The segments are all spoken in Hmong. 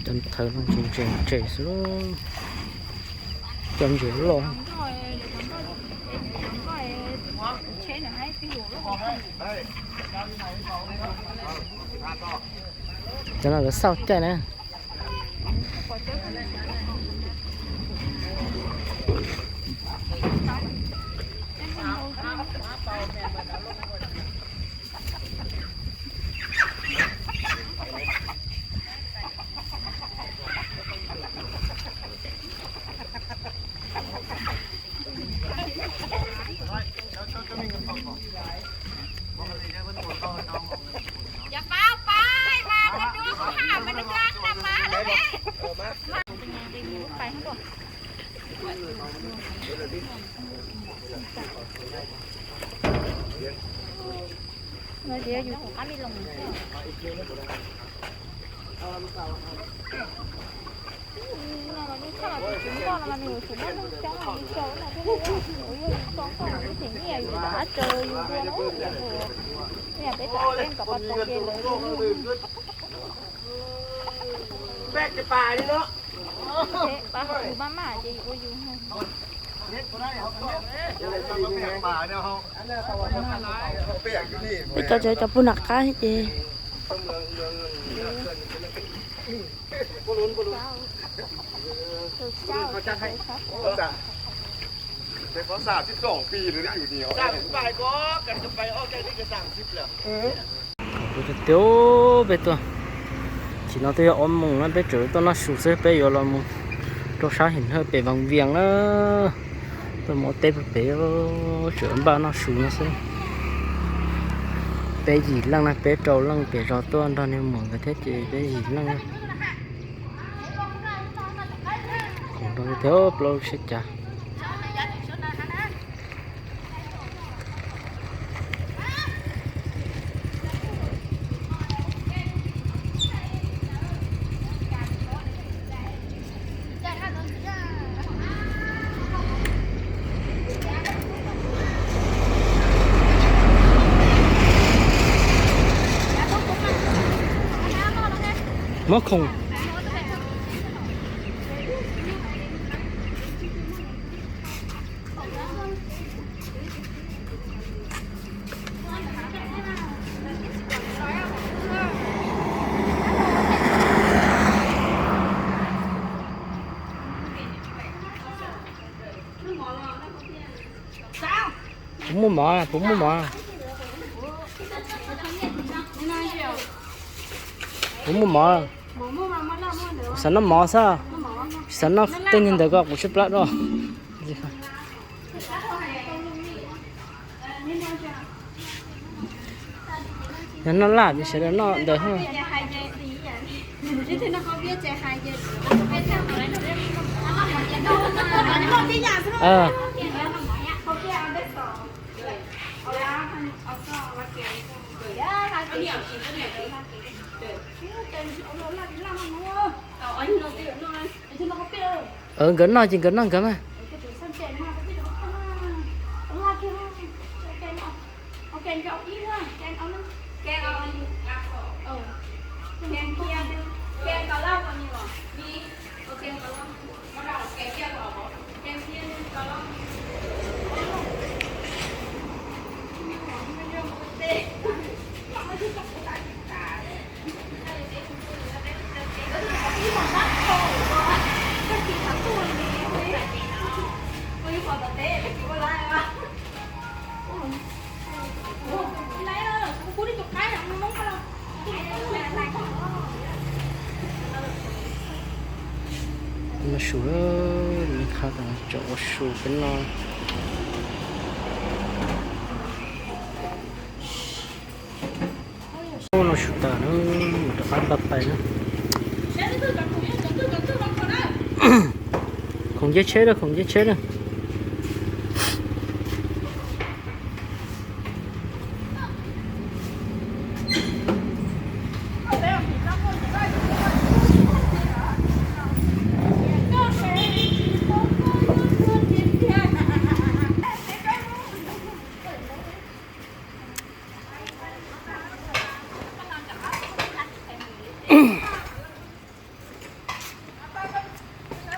Cov thawv no ntses ntses ntses xwb, cov ntses loj. Cov no lawv xauj caij na. Peb cov tsev cov pug nram qab ces. Kuv tias peb tuaj, tsis no twb yog ob moos na, peb tseem tuaj noj su xwb, peb yuav los mus rau sab Him Hawj pem Vaj Vias na. Tuaj mus ua teb pem, tseem npaj noj su no xwb. Peb yim leej na, peb rau leej pem zos tuaj nrog niag muam nkawd thiab ces peb yim leej na. Thiab plaub lub siab cav. Muab khoom. Puas muaj mov, puas muaj mov? Puas muaj mov? Kuv xav noj mov xwb, tsis xav noj tej niag ntawd ko, kuv siab plab dua. Yog noj laj ces sawv daws noj ntawd. Nkawd noj ces nkawd noj nkawd mas. Noj su, neb qhab tseem ua su peb noj. Noj su tas na, mus rov qab npaj pais na. Khoom nce tsheb na, khoom nce tsheb na.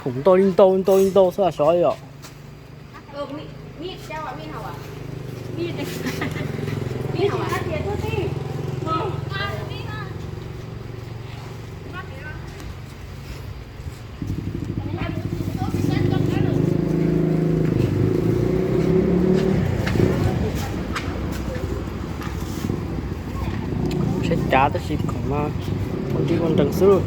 Khoom ntau li ntau ntau li ntau xwb sov li os. Saib cav tab sis khoom no ua nrib ua nrees xwb.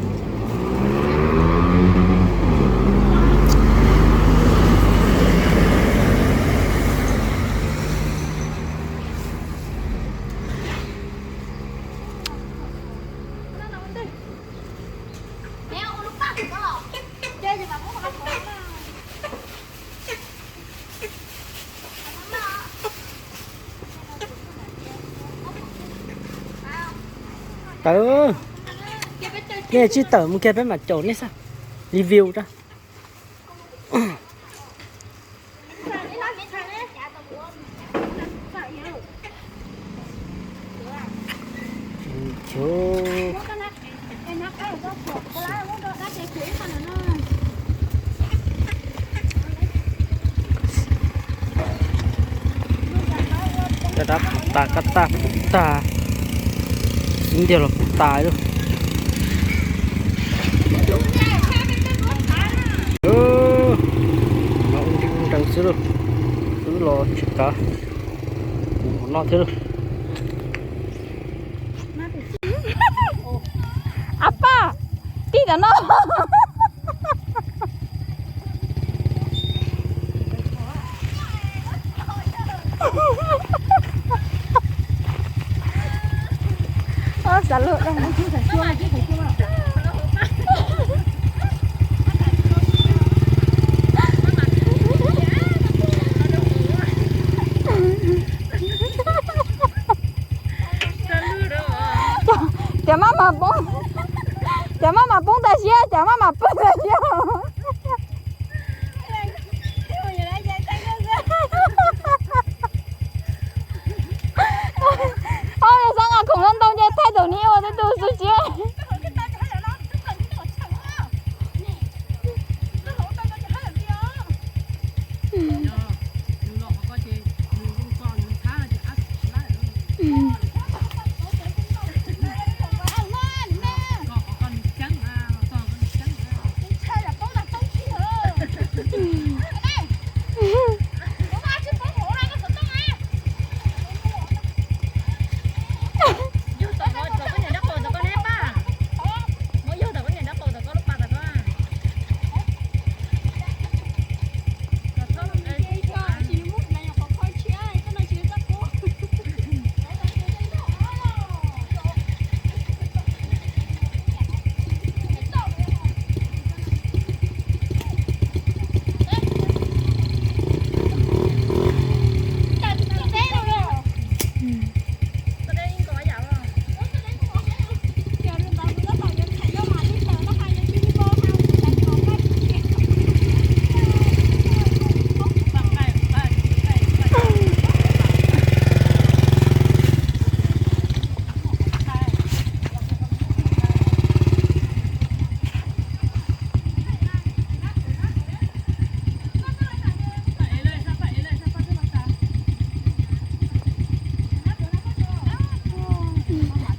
Tawm, nej tsis tawm mus kiag peb mam caum nej xwb, review rau. Caj dab puv tas, kab tag puv tas, ib ntiag los puv tas lawm. No ua nrib ua nrees xwb lauj, wb los tsis kav, kuv mus no thiab lauj. Ab pab, tij tam no. Xav luag da. Cov maj mam poob, cov maj mam poob tag siab, cov maj mam pw tag siab. Ob, xav nqa khoom no ntau nce thaij tus niag ua tib tug xwb siab.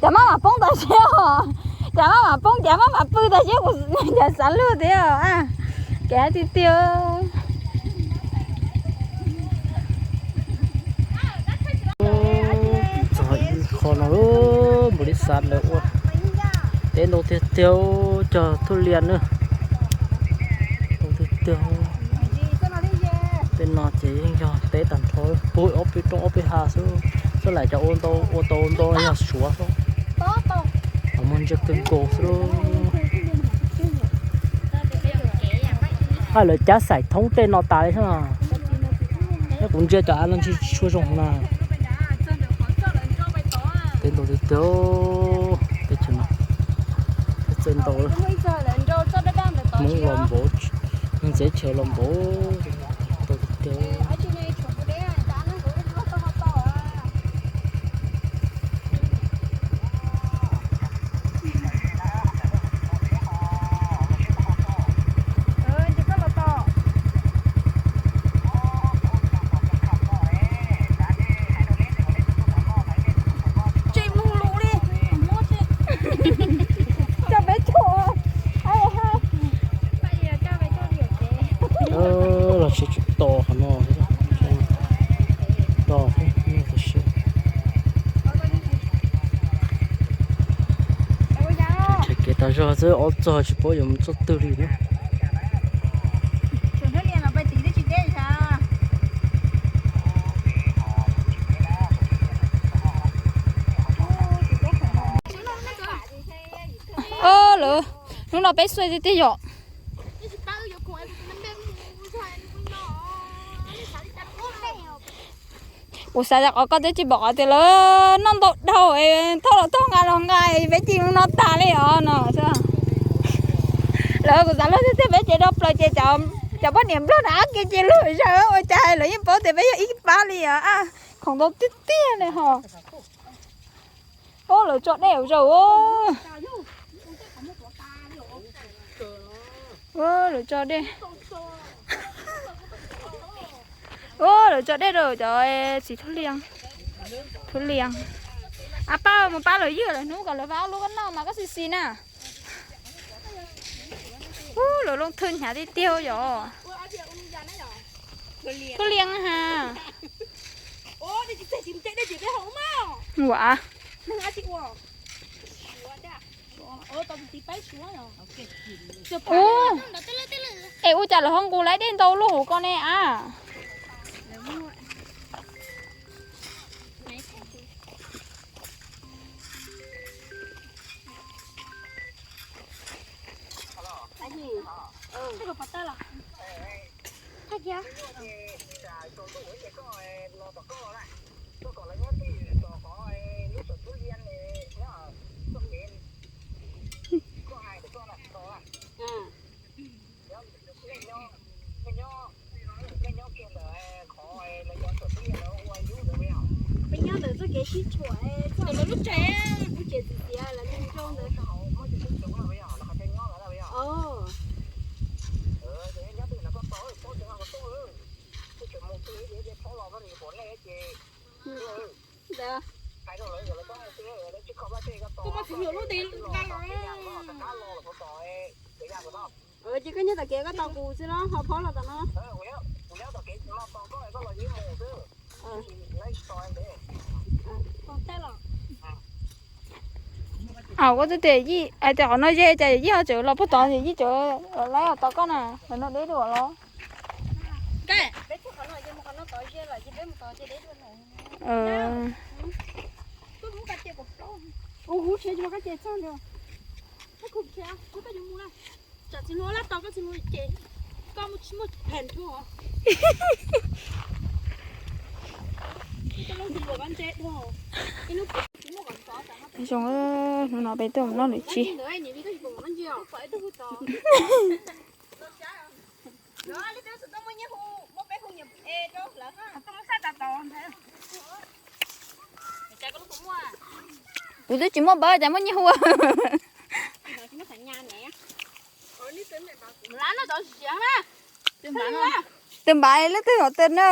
Cov maj mam poob tag siab os. Cov maj mam poob, cov maj mam pw tag siab, kuv cov xav luag tiag. Kev tiag tiag. Txog ib qho no, npaum li xav lawv ua teb ntau tiag tiag, cog thub lias na. Ntau tiag tiag. Tej no ces yeej yog teb tag nrho, puag ob peb roob ob peb hav xwb. Xwb lam cov ua ntau, ua tau ntau yog Suav xwb. Muaj ntsia kawg nkaus xwb. Haj lawv cab xaim thoob tej no tas li xwb no. Kuv ntsia cov av no ntshe tsis tshua zoo na. Teb ntau tiag tiag, teb chaws no txawj ntau. Hmoob los npaum, neeg txawv chaw los npaum, ntau tiag tiag. Tas zog xwb, ob txog tsis paub yuav mus txog twg li na. Lawv, hnub no peb xuaj tiag tiag yom. Kuv xav tias qhov koj twb tsis pom qhov tias lawv noj ntau dhau, thauj los thauj nqa los nqa, peb cia li no tas li os no. Lawv kuv xav luag tiag tiag, peb ces do plaws ces cov poj niam nplog na kev ces luag zog ua cas lawv yeej paub tias peb yog ib pab li os. Khoom ntau tiag tiag li ho. Lawv tso dej ua zaus. Lawv tso dej. Lawv tso dej rau cov txiv thuv lias. Ab pab, mus pab lawv ywg lawv hnub kom lawv pab lub koj noj mas koj xis xis na. Lawv loo thwj hnyav tiag tiag yom. Thuv lias ha. Ua, es ua cas lawv ho nqus laib dej ntau luaj hauv ko ne a? Peb nyob ntawm txoj kev sib tshuam, lub tsev, lub tsev txiv txiav lawv zoo ntawd. Ntawd. Kuv muaj txiv hluas lub nti nqa los. Ces koj nyob tom kev koj tos kuv xwb los ho phob los tom no. Aw, koj twb tias yij hais tias qhov no ze cas yij ho tseem los puag tod, yij tseem laib los tom koj na, qhov no deb dua los. Zoo, hnub no peb tuaj mus noj lawm tsis. Kuv twb tsis muaj npawb cas muaj nyiaj hu. Tus npav leej twg hov twg na.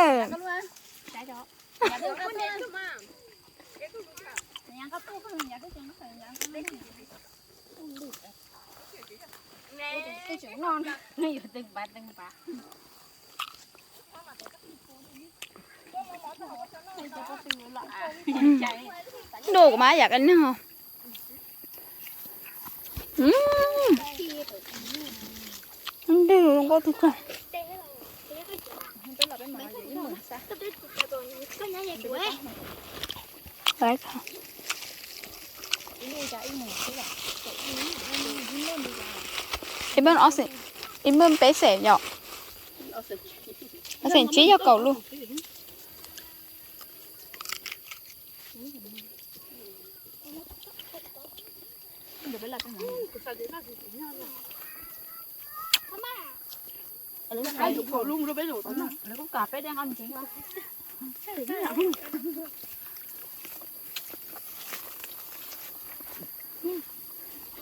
Ntuj, kuv mas yam qe neeg os. Ntws zoo nkauj tug kawg. Ib npawb peb xeem yom. Peb xeem tsib yog kaum lub.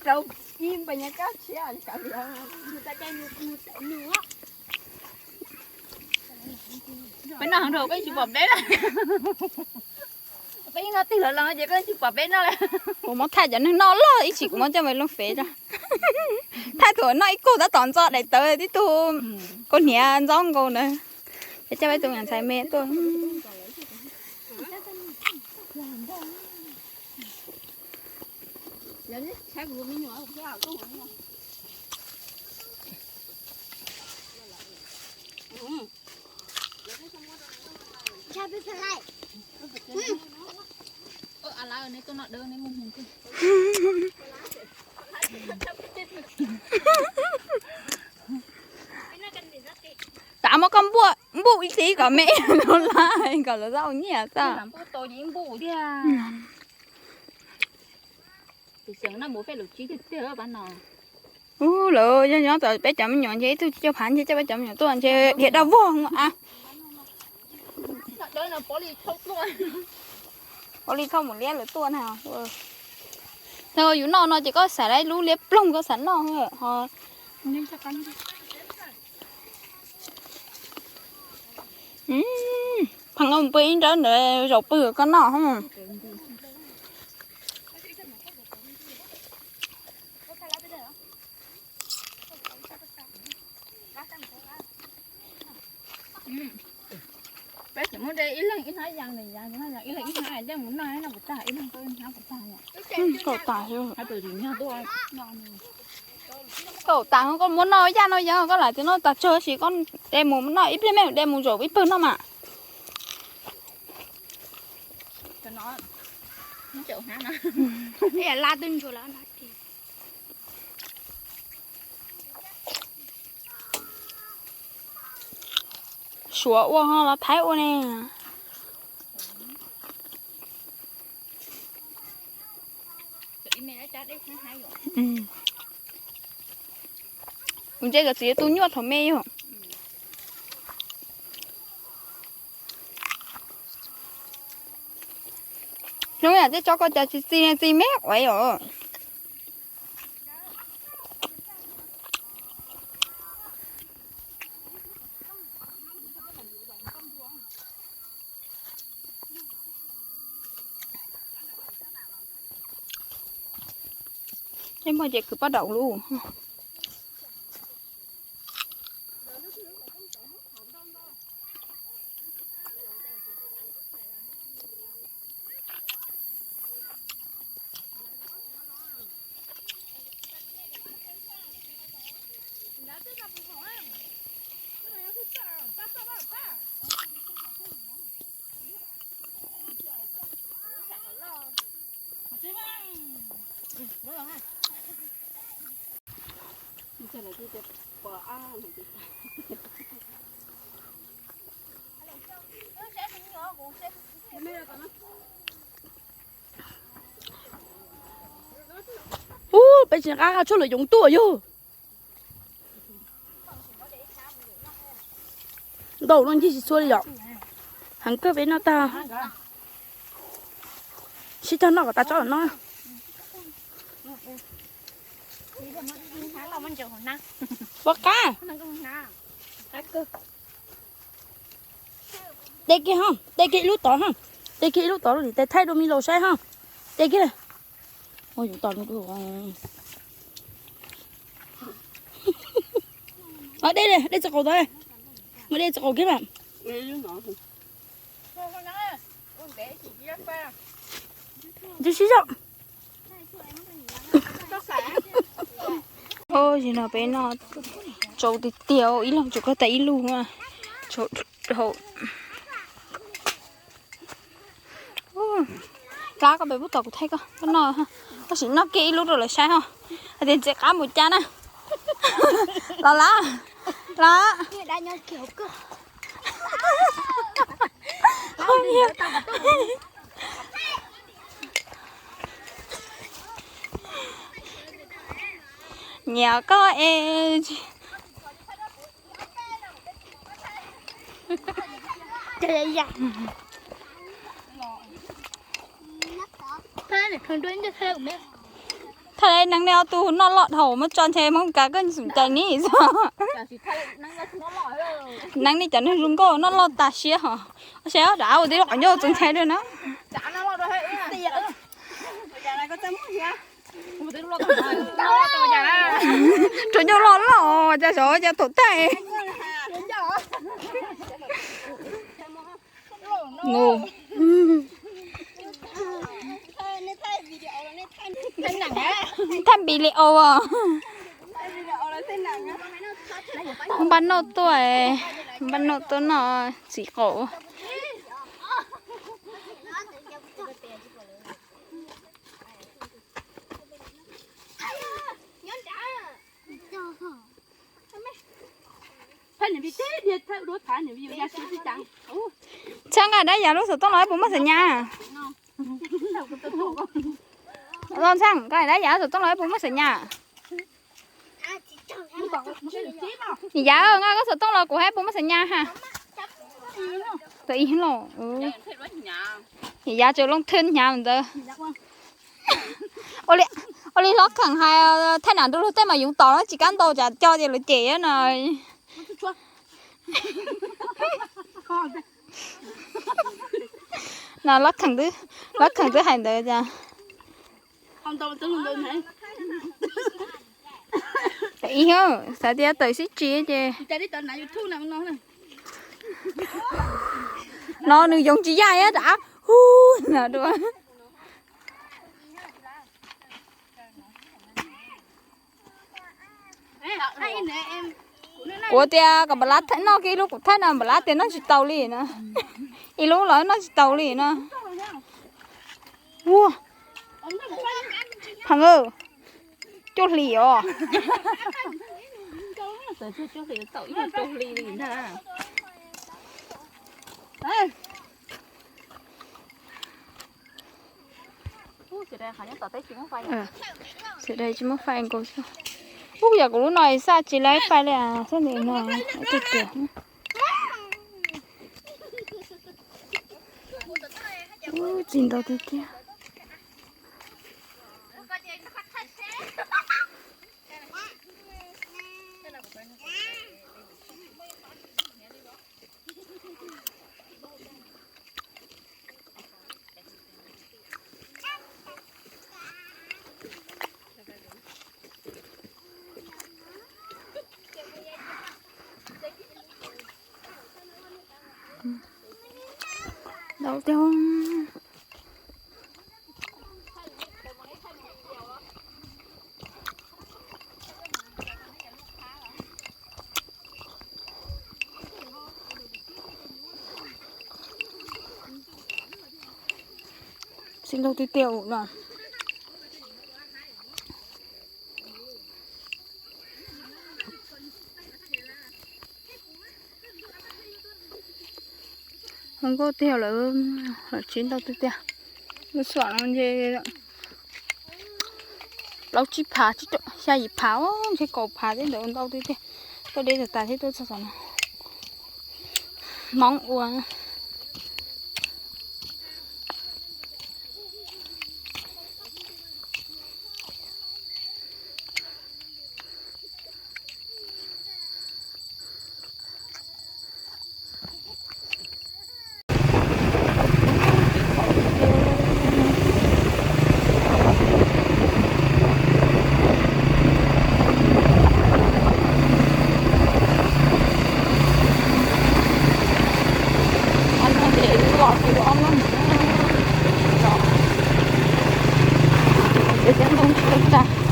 Rau ib npa nyas kab tshiab li kav liam, nws ta dej nws nws nws. Peb noj heev dhau koj tsis pom peb na. Peb yeej noj twg los los ces koj tsis pom peb noj li. Kuv muab thaij cov neeg noj loj ib chim kuv muab coj mus looj fem rau. Thaij thaum noj ib kug tab tom ntxo daim tawv tib tug, kua hniav ntxob nkaus ntawd. Peb coj peb tus niam ntxhais me tuaj. Tav muab koj npuj ib txhis kom me no lawm kom lawv tau nyiaj xwb. Ub, lawv nyob nyob tom peb cov me nyuam ntshe ib tug cuaj phav ntshe coj peb cov me nyuam tuaj ntshe dhia daj vog a. Ua li thauj mus liab lawv tuaj na. Yus noj no ces koj xav lub liab ploog koj xav noj ho. Pheej ua pw ib nrawb ntawd zaum pw koj noj. Peb tseem muab de ib leeg ib hnab yas, ib leeg ib hnab dej mus noj, noj puas tag, ib leeg ib hnab puas tag. Kaum tas, kaum tas koj muab noj yaj noj yawg koj lam tsis noj tas tsawg sis koj de mus noj ib pliag me de mus zaum ib pawg noj mas. Suav ua ho los Thaib ua ne. Kuv ntse cov txiv tu nyuaj thaum me yog. Hnub yam tej tso koj cas tsis txi txi me quav os. Tej muaj ces kwv poj daum lub. Ub, peb tsis nqa tshuaj lwm yoov tuaj yog. Ntau no ncig tsis txhua li yom. Heev kawg peb noj tag. Sib cog noj kom tas tsob no. Pob qab. De kiag ho, de kiag ib lub tod ho. De kiag ib lub tod, tes thaij dua me laus saib ho. De kiag. De, de txog qaum tod, mus de txog qaum kiag mas. Ntsis sib zog. Ub, zaum no peb noj tsau tiag tiag, ib leeg tsuas koj tas ib lub. Tsau dhau. Plab koj pem pub tom kuv thaij koj, koj noj, koj sim noj kiag ib lub rau lawv saib ho, hais tias ntxim qab mus cas na. Los lawm, los. Nyiam koj es. Thaij neeb nej ob tug noj loj dhau muab tso ntshe Hmoob Meskas koj xum cai ni xwb. Neeb nej cov neeg zoo nkauj noj loj tas siab hos. Saib dav ua tib lub qhov ncauj txoos ntshai dua na. Rau ncauj loj loj cas sav cas thaum thaij. Ngu. Thaj npis li au os. Npaj noj tuaj, npaj noj tuaj noj txiv qaub. Txhaj nqa dab yav lub xov tooj los puas muaj xav nyas? Txhaj nqa dab yav lub xov tooj los puas muaj xav nyas? Yav nqa koj xov tooj los kuv hais puas muaj xav nyas ha. Yav tseem loo thwj hnyav ntawd. Ua li hlob kheem hais, thaj nam nrug luag tej mas yoov tom no tsis kam ntaus tsam co ces lawv cem no. No hlob kheem twb hais ntawd cas. Ib xav tias tawm sib tsis ces no nws yoov tsis yaj ib rab hu no dua. Kuv tias kom npam lab noj kiag ib lub kuv thaij no npam lab tias noj tsis tau li no. Ib lub los noj tsis tau li no. Ua, pheej cuaj hlis os. Sawv daws tsis muaj fais nkaus xwb. Ub, yog kuv lub no xaj tsis laib fais li sab ntawm no tiag tiag. Ub, txiv ntau tiag tiag. Ntau tiag. Txiv ntau tiag tiag no. Zoo nkauj tiag lawm, txiv ntau tiag tiag. Lub xuam no ntshe plaub tsib phav, xya yim phav, ntshe kaum phav tej ntawd, ntau tiag tiag. Tuaj deb tas tas thiab tuaj txog tom no. Hmoob ua. Ntoo tsis tau tag.